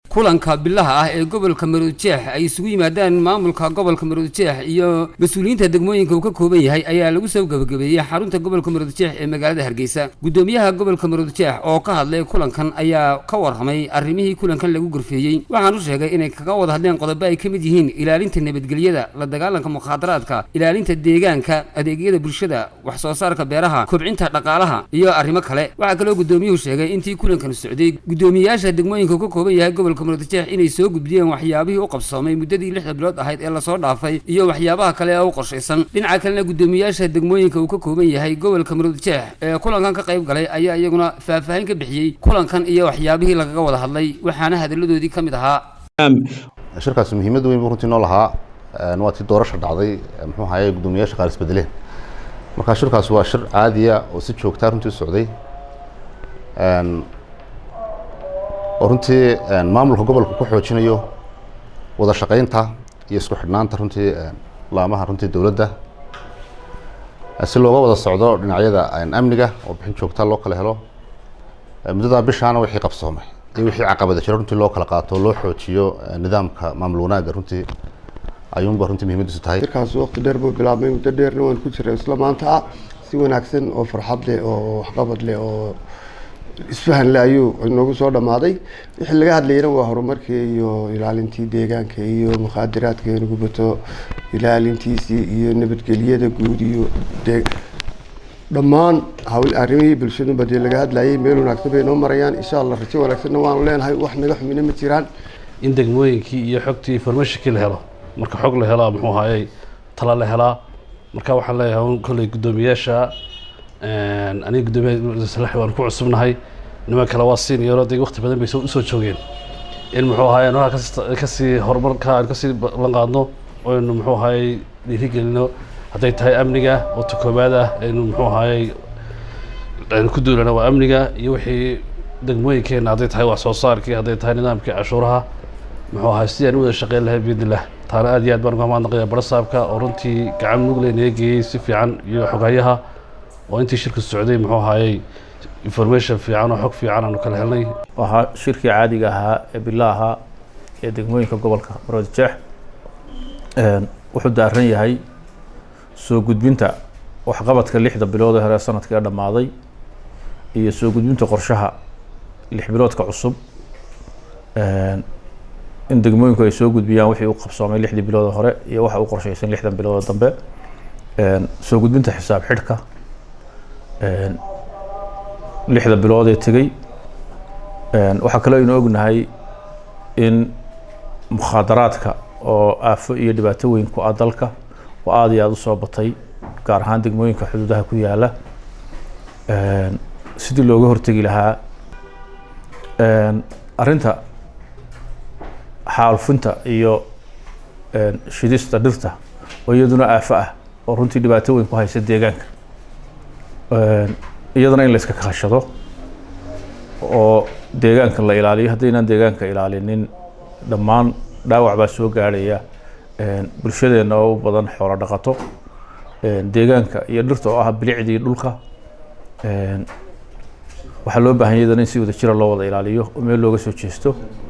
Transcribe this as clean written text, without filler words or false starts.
Kulanka bilaha ah ee gobolka Maroodijeex ay isugu yimaadaan maamulka gobolka Maroodijeex iyo mas-uuliyiinta degmooyinka uu ka kooban yahay ayaa lagu soo gabagabeeyey xarunta gobolka Maroodijeex ee magaalada Hargeysa. Guddoomiyaha gobolka Maroodijeex oo ka hadlay kulankan ayaa ka warramay arrimihii kulankan lagu gorfeeyey, waxaanu sheegay inay kaga wada hadleen qodobo ay ka mid yihiin ilaalinta nabadgelyada, la dagaalanka mukhaadaraadka, ilaalinta deegaanka, adeegyada bulshada, wax soo saarka beeraha, kobcinta dhaqaalaha iyo arrimo kale. Waxaa kaloo guddoomiyuhu sheegay intii kulankan socday guddoomiyayaasha degmooyinka uu ka kooban yahay gobolka Maroodijeex inay soo gudbiyeen waxyaabihii u qabsoomay muddadii 6da bilood ahayd ee lasoo dhaafay iyo waxyaabaha kale ee u qorshaysan. Dhinaca kalena, guddoomiyayaasha degmooyinka uu ka kooban yahay gobolka Maroodijeex ee kulankan ka qayb galay ayaa iyaguna faahfaahin ka bixiyey kulankan iyo waxyaabihii lagaga wada hadlay, waxaana hadalladoodii ka mid ahaa: Shirkaasi muhiimad weyn buu runtii noo lahaa. Waa tii doorasha dhacday, muxuu ahaye, guddoomiyaasha qaar isbedeleen. Marka shirkaasi waa shir caadiya oo si joogtaa runtii u socday, oo runtii maamulka gobolka ku xoojinayo wada shaqeynta iyo isku xidhnaanta runtii laamaha runtii dowladda, si looga wada socdo dhinacyada amniga oo bixin joogta loo kala helo muddadaa bishaana, wixii qabsoomay iyo wixii caqabada jira runtii loo kala qaato, loo xoojiyo nidaamka maamul wanaagga runtii ayuunba runtii muhiimadiisu tahay. Shirkaas waqti dheer buu bilaabmay, muddo dheerna waan ku jiray. Isla maanta ah si wanaagsan oo farxad leh oo waxqabad leh oo isfahan leh ayuu inoogu soo dhamaaday. Wixii laga hadlayna waa horumarkii iyo ilaalintii deegaanka iyo mukhaadaraadka inagu bato ilaalintiisii iyo nabadgelyada guud iyo dhammaan hawl arrimihii bulshadunba dee laga hadlayay. Meel wanaagsan bay noo marayaan, insha Allah. Rajo wanaagsanna waanu leenahay, wax naga xumina ma jiraan. In degmooyinkii iyo xogtii, informationkii la helo. Marka xog la helaa, muxuu ahaayey, tala la helaa. Marka waxaan leeyahay un kolley guddoomiyaasha, aniga guddoomiyaha Salax waan ku cusubnahay, niman kale waa senior, dee waqti badan bay soo usoo joogeen, in muxuu ahaayey halkaa kasii horumarka aan kasii ballan qaadno oo aynu muxuu ahaayey dhiirigelino, hadday tahay amniga oo ta koowaad ah aynu muxuu ahaayey aynu ku duulana waa amniga iyo wixii degmooyinkeena, hadday tahay wax soo saarkii, hadday tahay nidaamkii cashuuraha, muxuu ahay, sidii aan u wada shaqeyn lahayn biidni illah. Taana aad iyo aad baan uga mahadnaqaya barasaabka oo runtii gacan mugle naga geeyey si fiican, iyo xoghayaha oo intii shirku socday muxuu ahaayey information fiican oo xog fiican aanu kala helnay. Ahaa shirkii caadiga ahaa ee bila ahaa ee degmooyinka gobolka Maroodijeex wuxuu daaran yahay soo gudbinta waxqabadka 6da bilood ee hore ee sanadka ee dhammaaday iyo soo gudbinta qorshaha 6 biloodka cusub, in degmooyinku ay soo gudbiyaan wixii u qabsoomay 6dii bilood hore iyo waxa u qorshaysan 6dan bilood dambe, soo gudbinta xisaab xidhka 6da bilood ee tegey. Waxaa kaloo aynu ognahay in mukhaadaraadka oo aafo iyo dhibaato weyn ku ah dalka oo aada iyo aada usoo batay, gaar ahaan degmooyinka xuduudaha ku yaala, sidii looga hortegi lahaa. Arrinta xaalufinta iyo shidista dhirta oo iyaduna aafo ah oo runtii dhibaato weyn ku haysa deegaanka, iyadana in la iska kaashado oo deegaanka la ilaaliyo. Haddaynaan deegaanka ilaalinin, dhammaan dhaawac baa soo gaadhaya bulshadeenna oo u badan xoolo dhaqato. Deegaanka iyo dhirta oo ah bilicdii dhulka, waxaa loo baahan iyadana in si wada jira loo wada ilaaliyo oo meel looga soo jeesto.